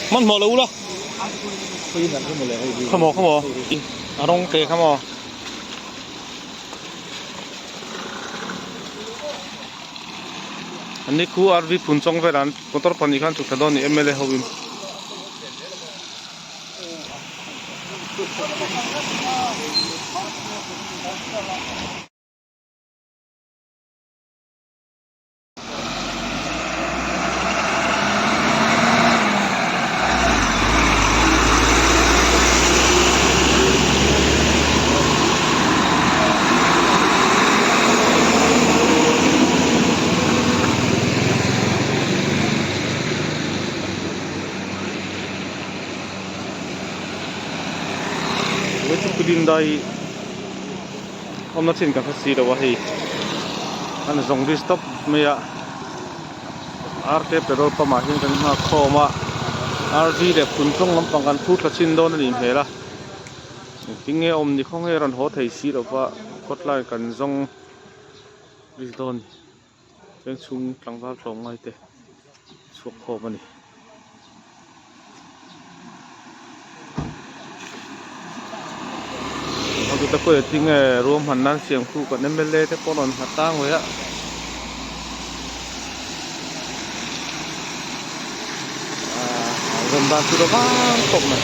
Hmanhmawh lo ula khawmaw khawmaw a rawng te kha maw. An ni khu RV phun chawng velah an motor pahnih khan chhuk thla dawn a ni mla ho in. Awmna chin ka hre si lo a hei an zawng ri stop mai a RK petrol pump ah hian kan nghak khawm a RV leh phunchawng lampang kan phur thla chin dawn a nih hmel a engtin nge awm ni khaw nge rawn haw thei si lo va khawtlai kan zawng ri dawn veng chhung tlangval tlawm ngai te chhuak khawm a ni. Chuta pawh hi tinge ruahman nan siam khu kan mla te pawh rawn nghat tang mai a. Ahh rawn dan chu la vang tawp mai.